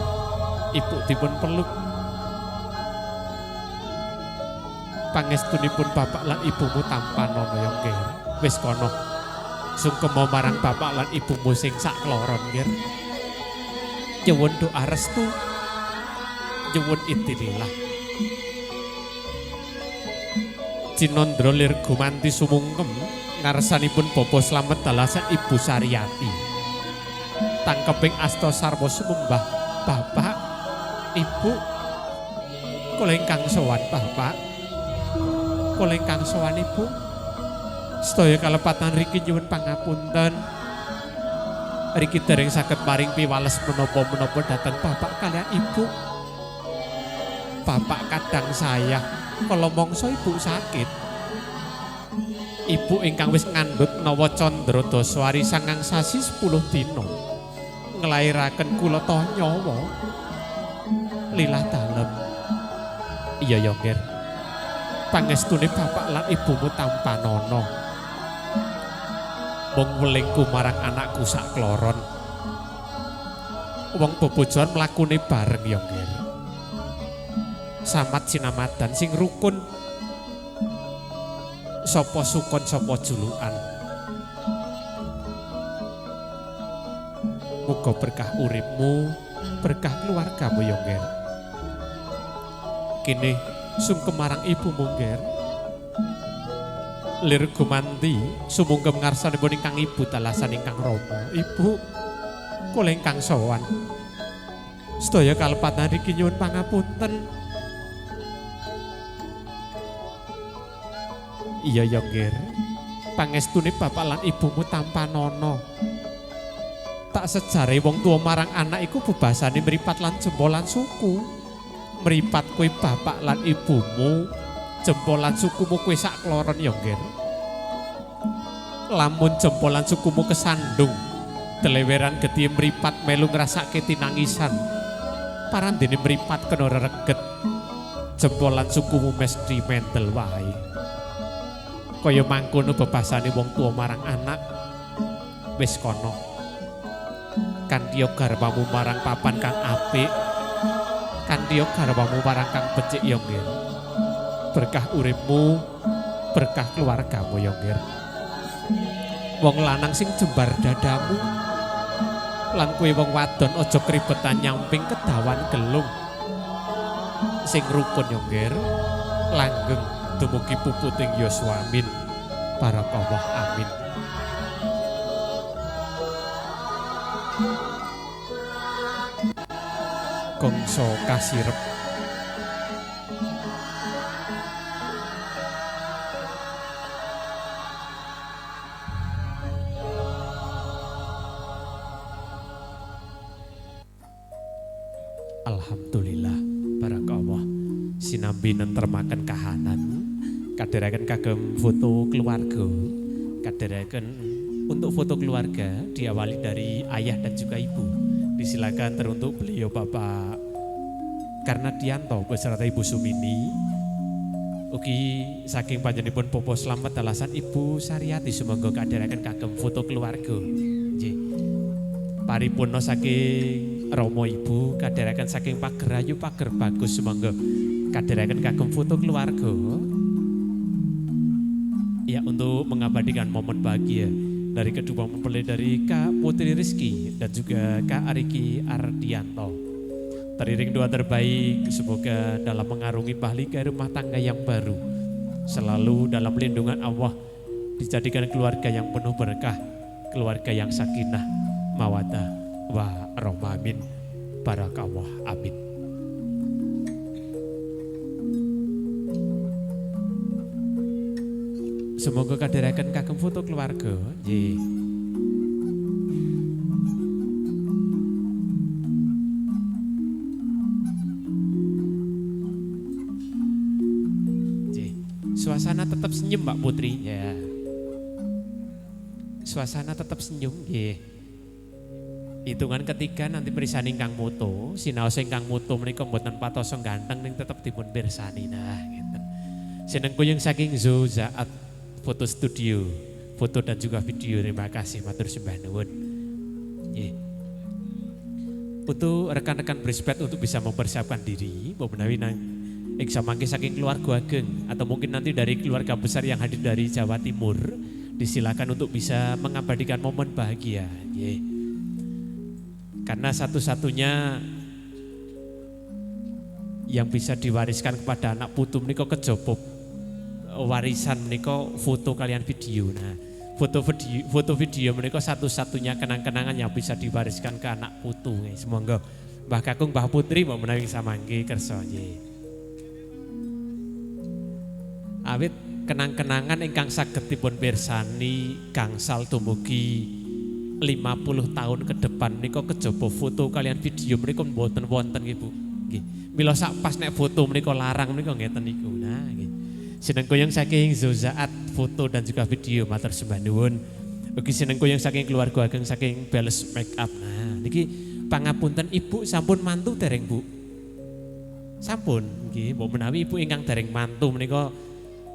ibu dipun peluk. Pangestunipun bapak lan ibumu tampanana ya nggih. Wis kono sungkema marang bapak lan ibumu sing sakloron nggih. Nyuwun doa restu, nyuwun idilillah. Cinandra lir gumanti sumungkem ngarsanipun Bapak Slamet dalasan Ibu Saryati. Tangkeping asta sarwa sumembah, Bapak, Ibu, kula ingkang sowan Bapak, kula ingkang sowan Ibu. Sedaya kalepatan riki nyuwun pangapunten. Riki dereng saged paring piwales menapa-menapa dhateng bapak kalian ibu. Bapak kadang sayang kala mangsa ibu sakit. Ibu ingkang wis ngandhut Nawa Candra Daswari 9 sasi 10 dina nglairaken kula toh nyawa lilah dalem. Iya ya nggih. Pangestune bapak lan ibumu tampanana. Mung welingku marang anakku sakloron. Wong bebojoan mlakune bareng ya nggih. Samat sinamadan sing rukun. Sapa sukon sapa julukan. Muga berkah uripmu, berkah keluargamu ya, Nger. Kene sungkem marang ibumu, Nger. Lir gumanti sumungkem ngarsanipun ingkang ibu dalasan ingkang rama. Ibu kula ingkang sowan. Sedaya kalepatan riki nyuwun pangapunten. Iya ya, Nger. Pangestune bapak lan ibumu tampanana. Tak sejare wong tuwa marang anak iku bebasane mripat lan jempolan suku. Mripat kuwi bapak lan ibumu, jempolan sukumu kuwi sak kloron ya, Nger. Lamun jempolan sukumu kesandung, deleweran getih mripat melu ngrasake tinangisan. Parandene mripat kena rereget. Jempolan sukumu mesti mentel wae. Kaya mangkono bebasane wong tuwa marang anak. Wis kono. Kanthi garwamu marang papan kang apik, kanthi garwamu marang kang becik ya, Nger. Berkah uripmu, berkah keluargamu ya, Nger. Wong lanang sing jembar dadamu lan kowe wong wadon aja kribetan nyamping kedawan gelung. Sing rukun ya, Nger, langgeng dumugi puputing yuswa amin. Barakallah amin. Gongso kasirep. Alhamdulillah barakallah sinambi nentremaken kahanan kadheraken kagem foto keluarga, kadheraken untuk foto keluarga diawali dari ayah dan juga ibu. Disilakan teruntuk beliau Bapak Karnadianto beserta Ibu Sumini. Ugi saking panjenenganipun Popo Slamet dalasan Ibu Saryati sumangga kadheraken kagem foto keluarga. Nggih. Paripurna saking Romo Ibu kadheraken saking Pagerayu Pager Bagus sumangga kadheraken kagem foto keluarga. Ya, untuk mengabadikan momen bahagia dari kedua mempelai dari Kak Putri Rizky dan juga Kak Ariki Ardianto. Teriring doa terbaik, semoga dalam mengarungi bahlika rumah tangga yang baru, selalu dalam lindungan Allah, dijadikan keluarga yang penuh berkah, keluarga yang sakinah, mawadah, warahmah, amin, barakallah, amin. Semoga kadheraken kagem foto keluarga. Nggih. Nggih. Suasana tetap senyum Mbak Putri ya. Suasana tetap senyum nggih. Hitungan ketiga nanti mirsani ingkang moto, sinaos ingkang moto menika mboten patosa ganteng ning tetep dipun pirsani. Nah, ngeten. Seneng kuyung saking Zozaat Foto Studio, foto dan juga video. Terima kasih, matur sembah nuwun. Nggih. Untuk rekan-rekan Brisbane untuk bisa mempersiapkan diri, mbok menawi nang ing samangke saking keluarga ageng atau mungkin nanti dari keluarga besar yang hadir dari Jawa Timur, disilakan untuk bisa mengabadikan momen bahagia. Nggih. Karena satu-satunya yang bisa diwariskan kepada anak putu menika kejaba warisan menika foto kalian video. Nah, foto video menika satu-satunya kenang-kenangan yang bisa diwariskan ke anak putu. Nggih, semoga Mbah Kakung, Mbah Putri mbok menawi samangke kersa nggih. Awit kenang-kenangan ingkang saged dipun pirsani gangsal dumugi 50 tahun ke depan menika kejaba foto kalian video menika mboten wonten nggih Bu. Nggih. Mila sak pas nek foto menika larang menika ngeten niku. Nah, nggih. Sineng kuyung saking Zozaat foto dan juga video matur sembah nuwun. Ugi sineng kuyung saking keluarga ageng saking Bales Make Up. Nah, niki pangapunten Ibu sampun mantu dereng Bu? Sampun nggih, mbok menawi Ibu ingkang dereng mantu menika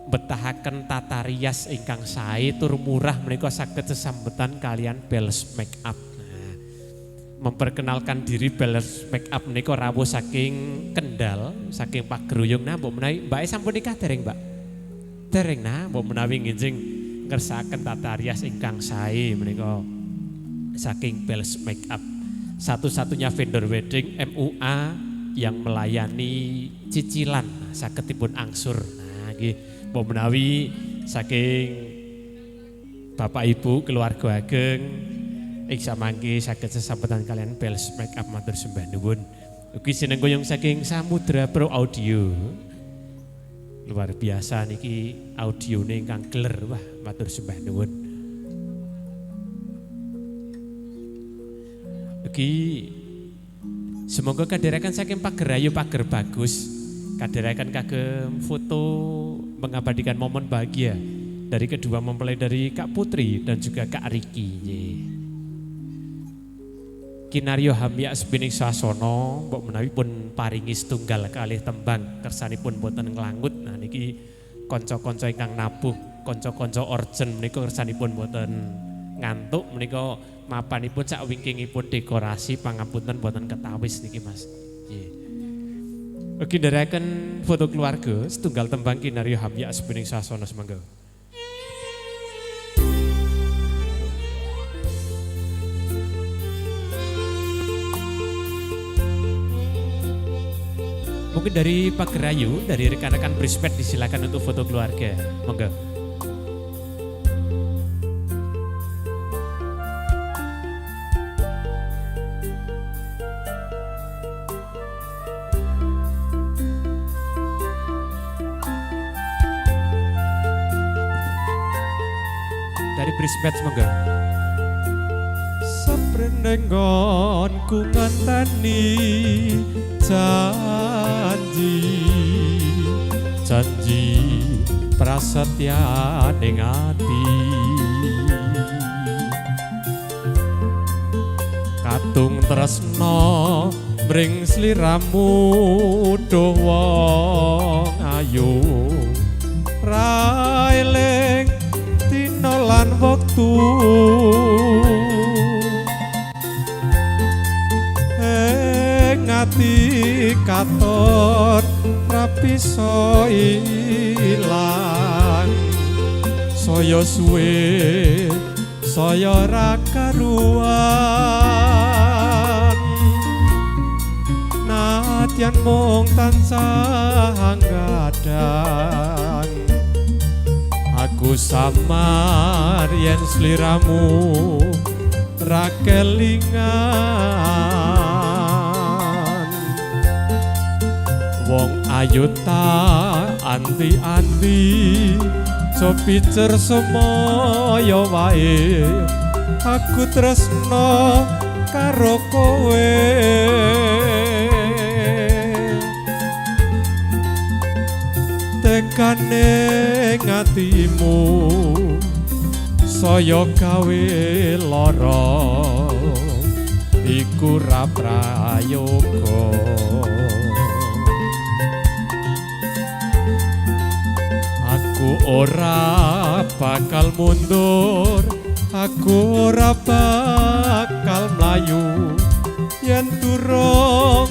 betahaken tata rias ingkang sae tur murah menika saged sesambetan kalian Bales Make Up. Nah, memperkenalkan diri Bales Make Up menika rawuh saking Kendal. Kendal saking Pageruyung. Nah mbok menawi mbake sampun nikah dereng, Mbak? Dereng. Nah mbok menawi nginjing ngersakaken tata rias ingkang sae menika saking Bells Makeup, satu-satunya vendor wedding MUA yang melayani cicilan saged dipun angsur. Nah nggih, mbok menawi saking Bapak Ibu keluarga ageng ing samangke saged sesambetan kalian Bells Makeup, matur sembah nuwun. Ugi sinengkuyung saking Samudra Pro Audio. Luar biasa niki audione ingkang gler, wah matur sembah nuwun. Ugi semoga kadherekan saking Pagerayu Pager Bagus, kadherekan kagem foto mengabadikan momen bahagia dari kedua mempelai dari Kak Putri dan juga Kak Riki. Nggih. Kinaryo Hamyak Spining Swasono mbok menawi pun paringi setunggal kalih tembang kersanipun boten nglangut. Nah niki kanca-kanca ingkang nabuh, kanca-kanca orgen menika kersanipun boten ngantuk menika mapanipun sak wingkingipun dekorasi, pangapunten boten ketawis niki Mas. Nggih. Ugi nderekaken foto keluarga setunggal tembang Kinaryo Hamyak Spining Swasono semangga. Mungkin dari Pak Gerayu, dari rekan-rekan Brispet disilakan untuk foto keluarga. Monggo. Dari Brispet monggo. Saprene nggonku ngenteni janji, janji prasetyane ati, katung tresno mring sliramu duh wong ayu, ra eling dina lan wektu. Ati katon ra bisa ilang, saya suwe saya ra karuan, nadyan mung tansah nggadang aku samar yen sliramu ra kelingan. Wong ayu ta anti-anti sopicer semaya wae, aku tresno karo kowe. Tekane ngatimu saya gawe lara, iku ra prayoga. Aku ora bakal mundur, aku ora bakal mlayu yen durung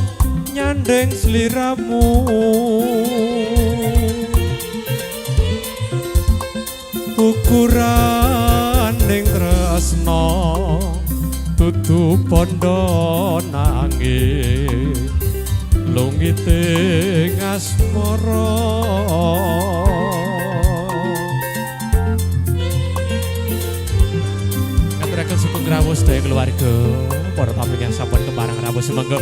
nyandeng sliramu. Ukuran ning tresno dudu bondo nanging lungite asmara. Ngaturaken sugeng rawuh sedaya keluarga, para tamu ingkang sampun kepareng rawuh sumangga.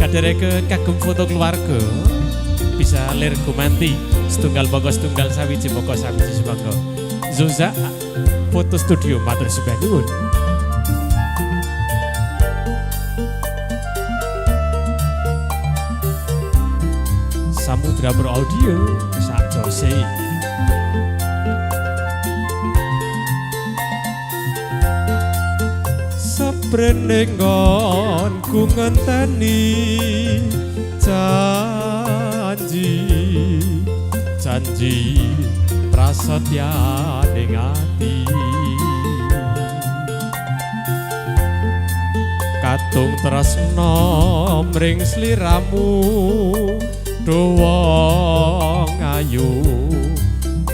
Kadhereken kagem foto keluarga bisa lir gumanti setunggal boko setunggal sawiji boko sawiji sumangga. Zoza Foto Studio matur sembah nuwun. Samudra Pro Audio sak jose. Saprene nggonku ngenteni janji, janji prasetyane ati, Katung tresna mring sliramu duh wong ayu,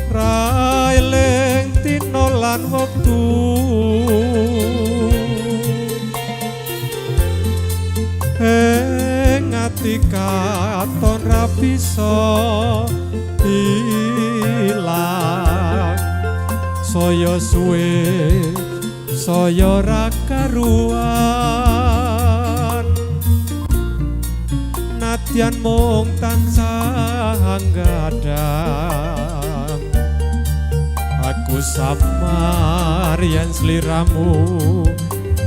ra eling dina lan wektu. Ing ati katon ra bisa ilang, saya suwe saya ra karuan. Nadyan mung tansah nggadang, aku samar yen sliramu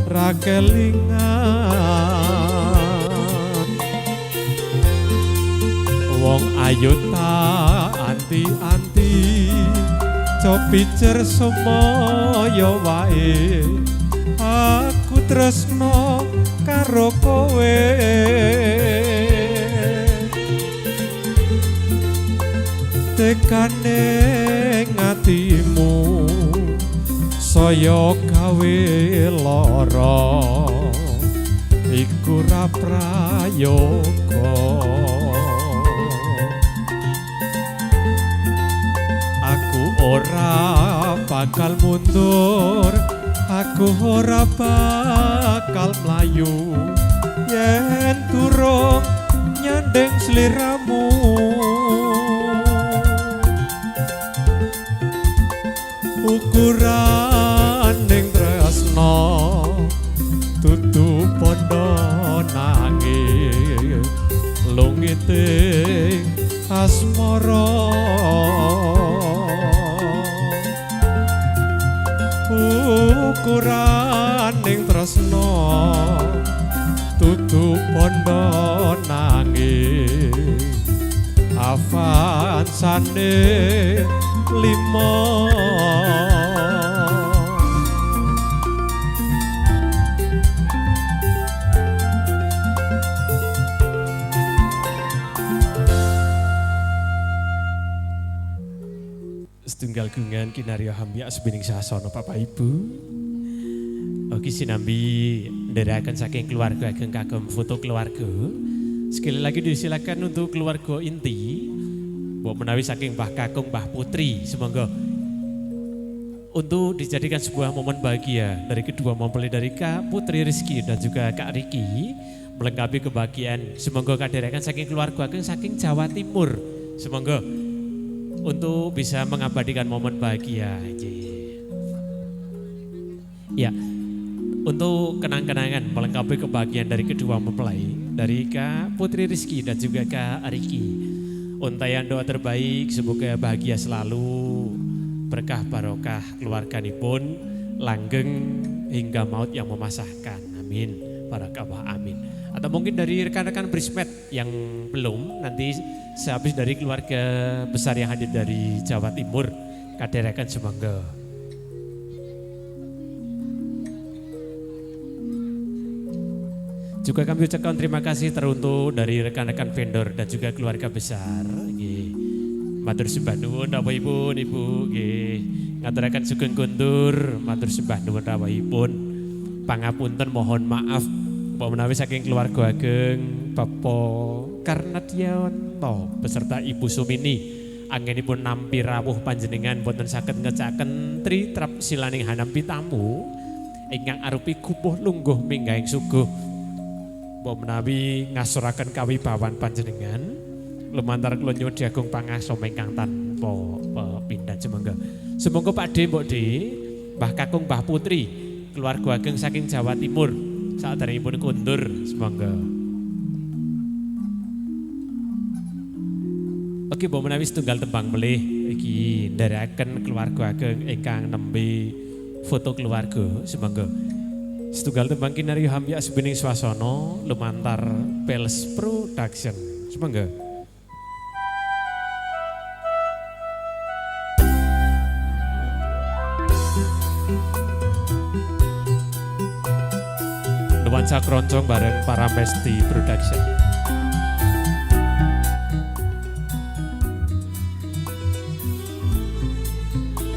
ra kelingan. Wong ayu tak anti-anti, copicer semoyo wae, aku tresno karo kowe. Tekane ngatimu saya gawe lara, iku ra prayoga. Aku ora bakal mundur, aku ora bakal mlayu, yen durung nyandeng sliramu. Ukuraning tresna dudu padha nanging lungite asmara. Ukuraning tresna dudu padha nanging avansane lima. Setunggal gungan kinarya hamya asbining sasana Bapak Ibu. Oke sinambi ndherekaken saking keluarga ageng kagem foto keluarga. Sekali lagi disilakan untuk keluarga inti, mbok menawi saking Mbah Kakung, Mbah Putri, semoga untuk dijadikan sebuah momen bahagia dari kedua mempelai dari Kak Putri Rizky dan juga Kak Riki melengkapi kebahagiaan. Semoga kadherekan saking keluarga ageng saking Jawa Timur. Semoga untuk bisa mengabadikan momen bahagia. Ya, untuk kenang-kenangan melengkapi kebahagiaan dari kedua mempelai dari Kak Putri Rizky dan juga Kak Riki. Untayan doa terbaik, semoga bahagia selalu, berkah barokah keluarganipun langgeng hingga maut yang memasahkan. Amin. Barakah amin. Atau mungkin dari rekan-rekan Brismed yang belum, nanti sehabis dari keluarga besar yang hadir dari Jawa Timur, kadherekan sumangga. Juga kami ucapkan terima kasih teruntuk dari rekan-rekan vendor dan juga keluarga besar. Nggih. Matur sembah nuwun rawuhipun Ibu nggih. Ngaturaken sugeng kundur, matur sembah nuwun rawuhipun. Pangapunten mohon maaf mbok menawi saking keluarga ageng Bapak Karnadianto beserta Ibu Sumini anggenipun nampi rawuh panjenengan boten saged ngecaken tri trap silaning hanampi tamu ingkang arupi gupuh lungguh minggahing suguh. Mbok menawi ngasuraken kawibawan panjenengan lumantar kula nyuwun diagung pangasta ingkang tanpa pepindhan sumangga. Sumangga Pak D, Mbok D, Mbah Kakung, Mbah Putri, keluarga ageng saking Jawa Timur saderengipun kundur sumangga. Oke, mbok menawi setunggal tembang melih iki nderekaken keluarga ageng ingkang nembe foto keluarga sumangga. Setunggal tembang kinarya hamya asbining swasana lumantar Pels Production. Sumangga. Nuansa keroncong bareng Paramesti Production.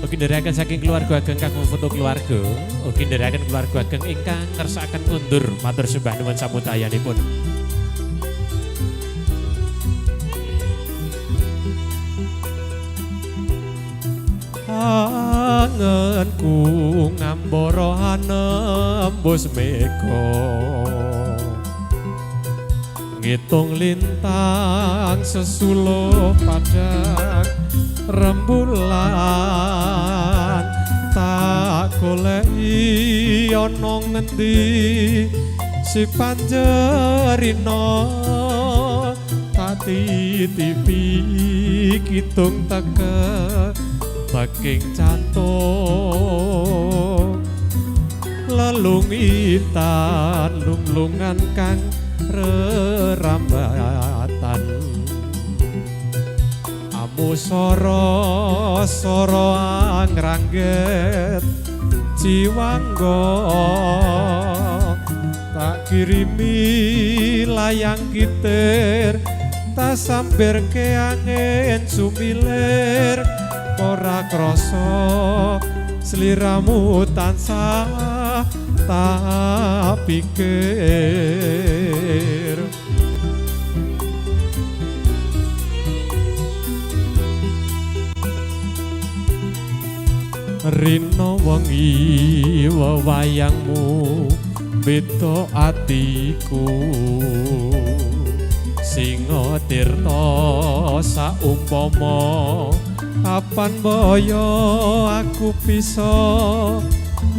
Ugi nderekaken saking keluarga ageng kanggo foto keluarga, ugi nderekaken keluarga ageng ingkang ngersakaken kundur matur sembah nuwun samutayanipun. Angenku ngambara anembus mega, ngitung lintang sesuluh padang rembulan, tak goleki ana ngendi si panjerina, tak titipi kidung teke teking jantung, lelungitan lunglungan kang rerambatan, amu soro soro angrangget jiwangga, tak kirimi layang kitir, tak sampir ke angin sumilir, ora krasa sliramu tansah tak pikir. Rina wengi wewayangmu beda atiku, Singa tirta saumpama apan boyo aku bisa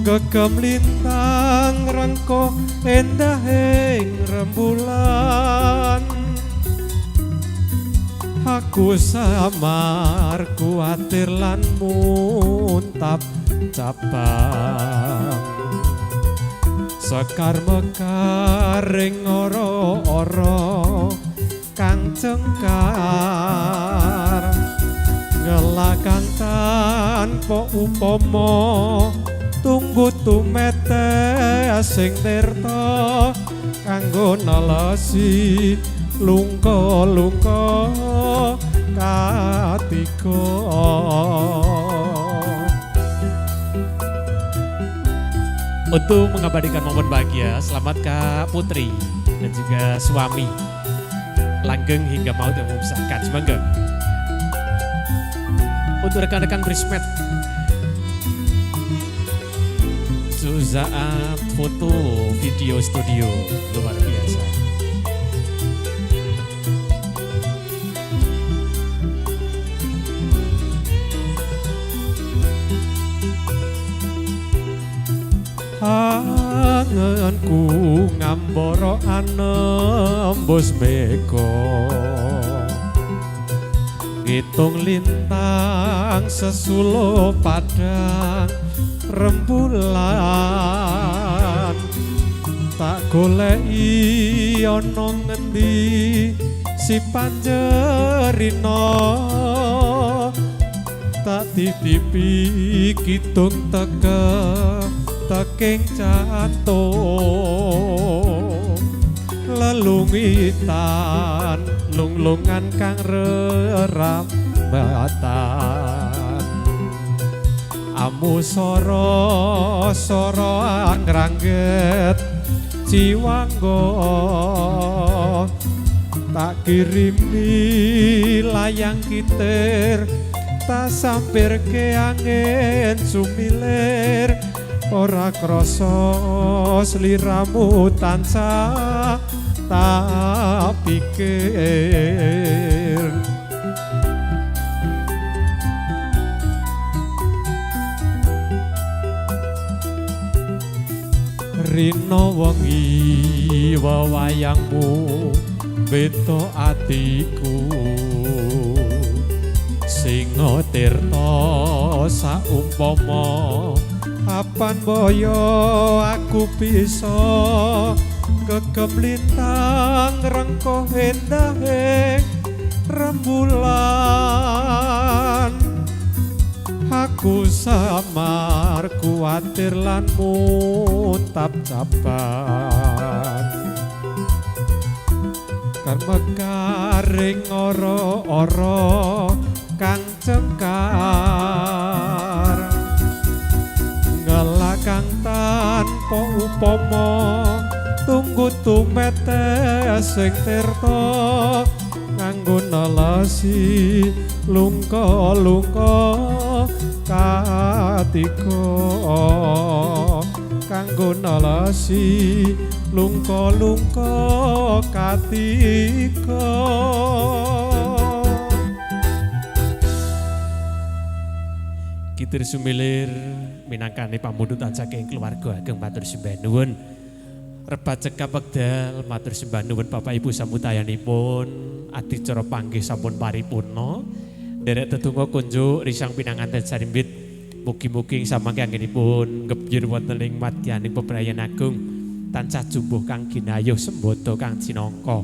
gegem lintang rengko endahing rembulan. Aku samar kuatir lan muntap cabang, sekar mekaring ora-ora kang cengkar, ngelakan tanpa upama tunggu tumete sing tirta kanggo nelesi lungka-lungka katiga. Untuk mengabadikan momen bahagia, selamat Kak Putri dan juga suami langgeng hingga maut yang memisahkan. Semoga untuk rekan-rekan Brismed Suzaat Foto Video Studio luar biasa. Angenku ngambara anembus mega, ngitung lintang sesuluh padang rembulan, tak goleki ana ngendi si panjerina, tak titipi kidung teke teking jantung, lelungitan lunglungan kang rerambatan, amu soro soro angrangget jiwangga, tak kirimi layang kitir, tak sampir ke angin sumilir, ora krasa sliramu tansah tak pikir. Rina wengi wewayangmu beda atiku, Singa tirta saumpama apan boyo aku bisa gegem lintang rengko endahe rembulan. Aku samar kuatir lan muntap caban, karmekaring ora-ora kang cengkar. upama tunggu tumetes sing tirta nganggo nalasi lungka-lungka katiga kanggo nalasi lungka-lungka katiga. Kitir sumilir minangkani pamundutan saking keluarga ageng matur sembah nuwun. Rebat cekap wekdal matur sembah nuwun Bapak Ibu samutayanipun adicara panggih sampun paripurna. Nderek tetungga kunjuk risang pinanganten sarimbit. Mugi-mugi samangke anggenipun gebyur wonten ing madyaning bebrayan agung tansah jumbuh kang ginayuh sembada kang cinangka.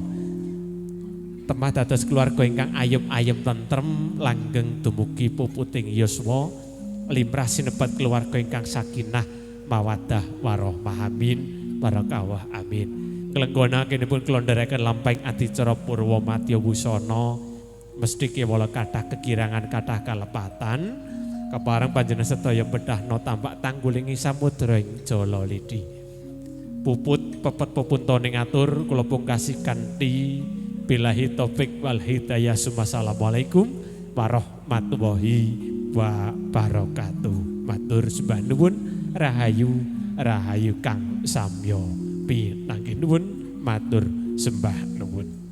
Temah dados keluarga ingkang ayem-ayem tentrem langgeng dumugi puputing yuswa limrah sinebat keluarga ingkang sakinah mawaddah warahmah amin barakawah amin. Nglenggonakenipun kula nderekaken lampahing adicara purwa madya wusana mesti kewala kathah kekirangan kathah kalepatan kepareng panjenengan sedaya bedhahna tambak tangguling samudra ing jala lidi. Puput pepet pepuntone ngatur kula pungkasi kanthi billahi taufik wal hidayah. Assalamualaikum warahmatullahi wabarakatuh. Matur sembah nuwun, rahayu rahayu kang samya pinanggih nuwun, matur sembah nuwun.